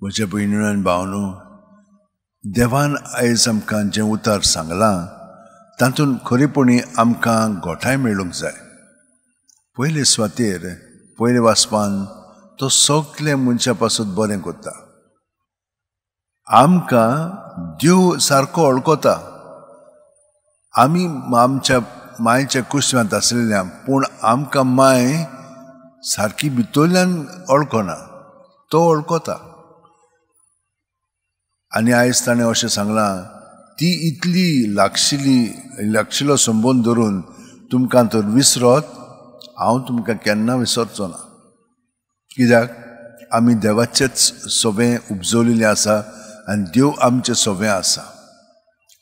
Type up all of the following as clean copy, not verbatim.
म्हज्या भयणीन आनी भावनो, देवान आयज आमकां जें उतार सांगलां तातूंत खरेपणी आमकां गोठाय मेळूंक जाय. पयले सुवातेर पयले वाचपान तो सगळे मनशा पासून बरें करता, आमकां देव सारको वळखता. आमी आमच्या मायच्या कुसव्यांत आसलेल्या, पूण आमकां माय सारकी भितरल्यान वळखना, तो वळखता. आनी आयज ताणें अशें सांगलां, ती इतली लागशिली लागशिलो संबंद धरून तुमकां तर विसरत, हांव तुमकां केन्ना विसरचो ना. कित्याक आमी देवाचेच सोबें उपजवलेलें आसा आनी देव आमचें सोबें आसा.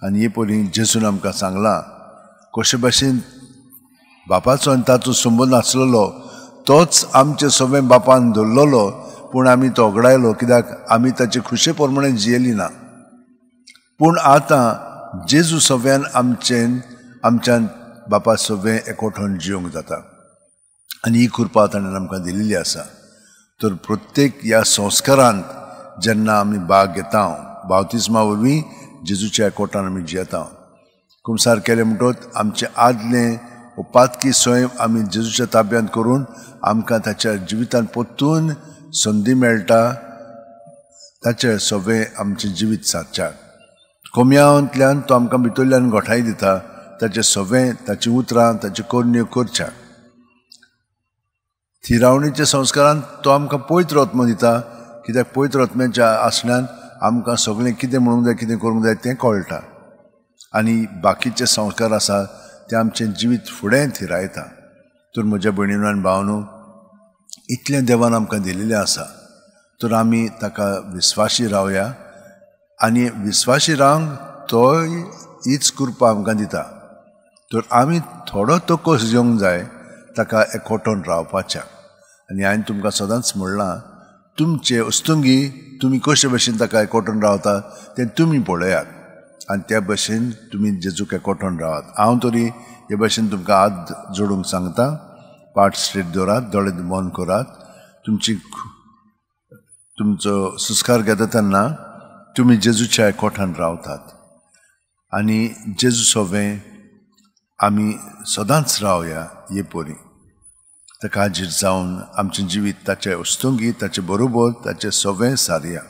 आनी हे पयलीं जेजून आमकां सांगलां, कशे भाशेन बापाचो आनी ताचो संबंद आसलेलो तोच आमचें सोबें बापान धरलेलो, पूण आमी तो ओगडायलो कित्याक आमी ताचे खुशे प्रमाणे जियेली ना. पूण आतां जेजू सव्यान आमचेन आमच्यान बापा सवें एकवठून जिवंक जाता आनी ही कृपा ताणें आमकां दिल्ली आसा. तर प्रत्येक ह्या संस्कारांत जेन्ना आमी भाग घेता, बावतिस्मा वरवीं जेजूच्या एकवटान आमी जियेता. कुमसार केलें म्हणटकच आमचें आदलें पातकी स्वयं आमी जेजूच्या ताब्यांत करून आमकां ताच्या जिवितांत परतून संदी मेळटा, ताचें सगळें आमचें जिवीत सादच्या. कोमयांतल्यान तो आमकां भितरल्यान गोठाय दिता, ताचें सगळें ताचीं उतरां ताच्यो करण्यो करच्या. थिरावणीच्या संस्कारान तो आमकां पवित्र आत्मो दिता, कित्याक पवित्र आत्म्याच्या आसण्यान आमकां सगळें कितें म्हणूंक जाय कितें करूंक जाय तें कळटा. आनी बाकीचे संस्कार आसा ते आमचें जिवीत फुडें थिरायता. तर म्हज्या भयणीन आनी भावनो, इतलें देवान आमकां दिल्लें आसा, तर आमी ताका विस्वाशी रावया आनी विस्वाशी रावंक तोय हीच कृपा आमकां दिता. तर आमी थोडो तकस घेवंक जाय ताका एकवटून रावपाच्या. आनी हांवें तुमकां सदांच म्हणलां, तुमचे वस्तुंगी तुमी कशे भशेन ताका एकवटून रावता तें तुमी पळयात आनी त्या भशेन तुमी जेजूक एकवटून रावात. हांव तरी हे भशेन तुमकां हात जोडूंक सांगता. पाट स्ट्रेट दवरात, दोळे बंद करात. तुमचो संस्कार घेता तेन्ना तुमी जेजूच्या एकवटान रावतात आनी जेजू सोबें आमी सदांच रावया हे परी. ताका हाजीर जावन आमचें जिवीत ताचे वस्तुंगी ताचे बरोबर ताचें सोबें सारया.